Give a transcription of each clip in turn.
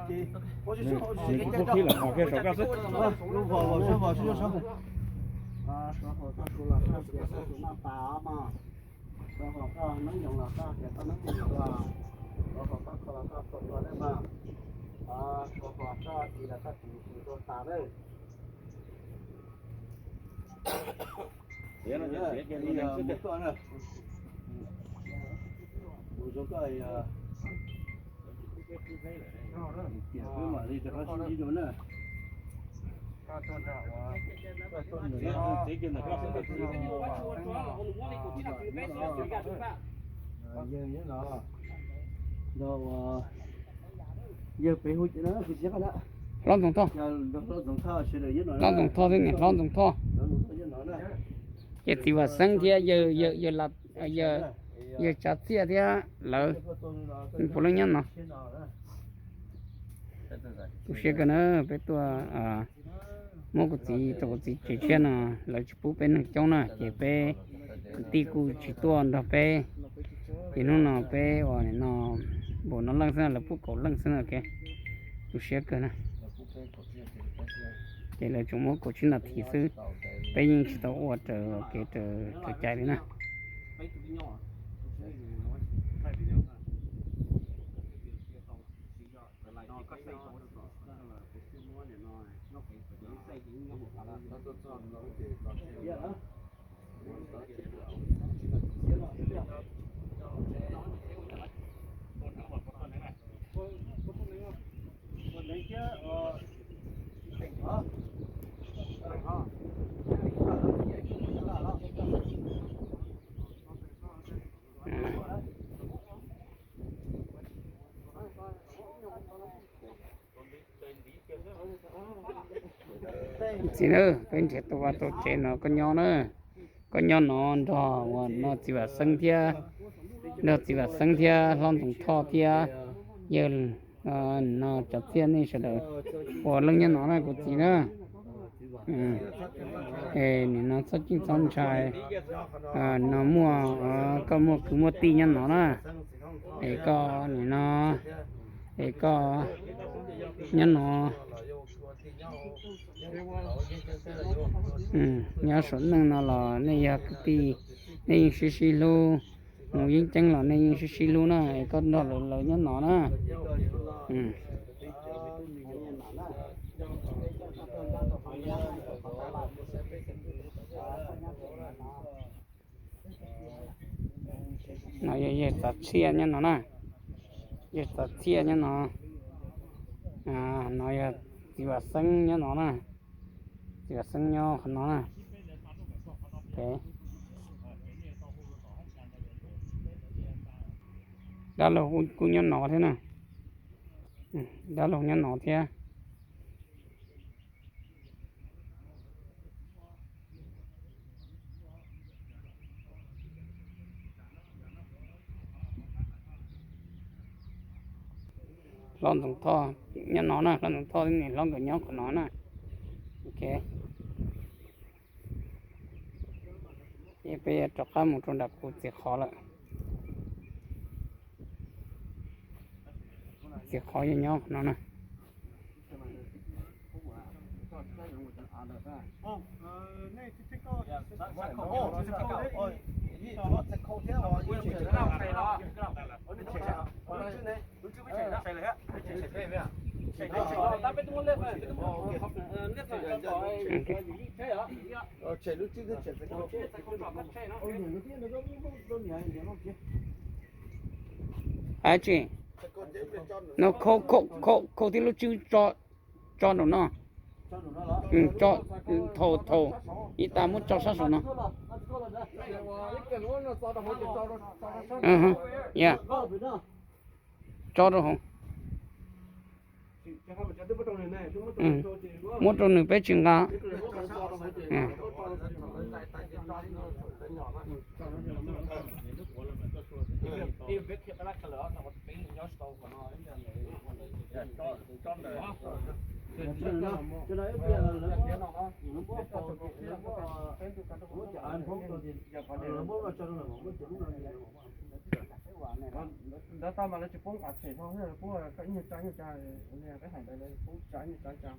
Nws kuj qhib lawm, qhov kiag saum koj xwb. Lub vos vos xwb, vos xwb, lub saub. Rau qhov koj su los koj tias koj tus maj pas os mog, rau qhov koj noob nyoos los koj tias koj noob nyoos dua, rau qhov koj kho los koj kho dua nawb mog, rau qhov koj tsis los koj tsis tsis dua tas lawm. Mus koj na, mus zoo koj, tias peb mam li rov qab sib ntsib dua na. Yawg nyob no, yawg pem hu, hlob Ntxoov Thoj, hlob Ntxoov Thoj, hlob Ntxoov Thoj thiab niam hlob Ntxoov Thoj, ces txiv Vam Xeeb thiab yawg, yawg Tsav Txiaj thiab lawv puav leej nyob no. Tu siab kawg na, peb tuaj muab kuv txiv rau kuv txiv tsev tshiab no, lawv tsis pub peb neeg coob na, ces peb kwv tij kuj tsis tuaj nrog peb, ces hnub no peb uas nim no npaum no leej xwb, lawv pub kaum leej xwb, ok, tu siab kawg na. Ces lawv tsuas muab kaum tsib nas this xwb, peb yeej tsis tau ua raws kev raws cai li na. Txiv na, peb nrhiav tau vaj tau tsev no koj nyob na, koj nyob no nrog uas no txiv Vam Xeeb thiab, nrog txiv Vam Xeeb thiab hlob Ntxoov Thoj thiab yawg no Tsav Txiaj nej sawv daws puav leej nyob no na kuv txiv na. Es nim no txhob ceeb txhob ntshai, no muaj, koj muaj kwv muaj tij nyob no na, es koj nim no, es koj nyob no, nyob saum neej no los nej yog kwv tij, nej yeej sib sib hlub, mus yeeb ceeb los nej yeej sib sib hlub na, es koj nrog lawv lawv nyob no na. No yog yawg Txav Txhiaj nyob no na, yawg Txav Txhiaj nyob no, no yog txiv Vam Xeeb nyob no na, txiv Vam Xeeb nyob qhov no na. Dab laug kuj nyob no thiab na, dab laug nyob no thiab. Hlob Ntxoov Thoj nyob no na, hlob Ntxoov Thoj thiab niam hlob nkawd nyob qhov no na. Ok, peb rov qab mus rau nram kuv txiv qhov lawm. Txiv qhov yog nyob qhov no na. Ab tsi, no khau khau khau khau tib lub tswb tso, tso nraum no. Tso, thaum thaum ib tas muab tso sab saum no. Ya, tso rau hauv. Muab rau nws peb tsis nqa. Nrad tau mas lawv tsis poob qas them no, poob ib nyuag tsa ib nyuag tsa, peb hais ntawd lawv poob tsa ib nyuag tsa tsa.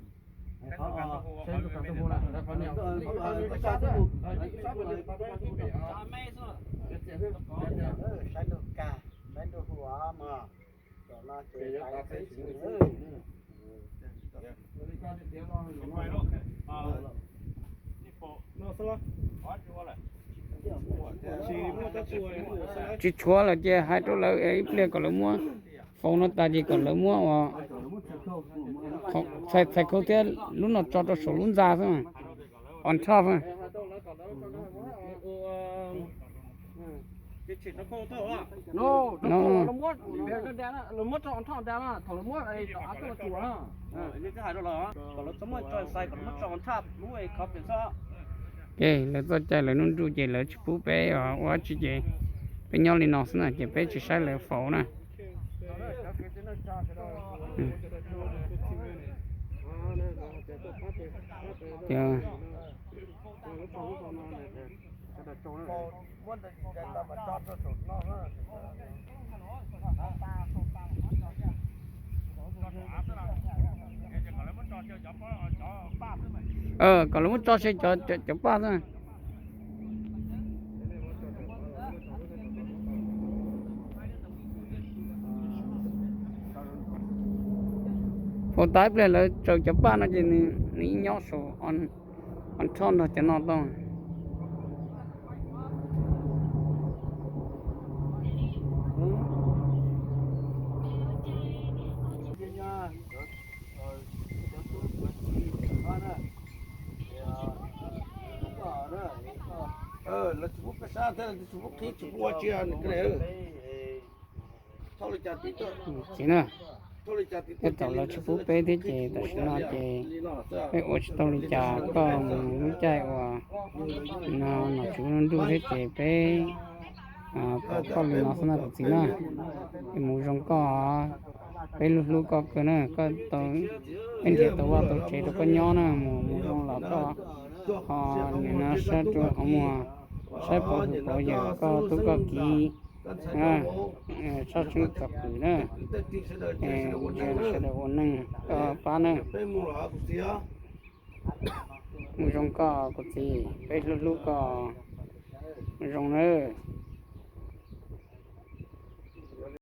Saib nrug kag, saib nrug hu os mog. Tam no ces Tsis tshuav lawm ces hais rau lawv ib pliag kom lawv muab faus no tas ces kom lawv muab ua txhais khau thiab lub no tso rau saum lub ntxa xwb, on top. Ok, lawv txoj cai lawv nruj nruj ces lawv tsis pub peb ua dab tsi ces peb nyob li no xwb na ces peb tsis saib lawv faus na. Kom lawv muab tso seb cov paj xwb. Faus tas ib pliag lawv tsaws cov paj no ces nws ib nyob saum on top nrog cov no tau. Txiv na, tej thaum lawv tsis pub peb thiab ces tam sim no ces peb ua tsis tau li cas, koj mus lub caij uas no nom tswv nruj nruj thiab ces peb pom koj li no xwb na kuv txiv na. Es mus zoo koj, peb hlub hlub koj kawg na, koj tau, peb nrhiav tau vaj tau tsev rau koj nyob na, mus mus zoo los koj ho nim no saib rau qhov muag, saib pov hwm pov yawm koj tub koj kiv, txhob txeeb txom kwm na, sawv daws ua neej koj pab na. Mus zoo koj kuv txiv, peb hlub hlub koj, zoo nawb.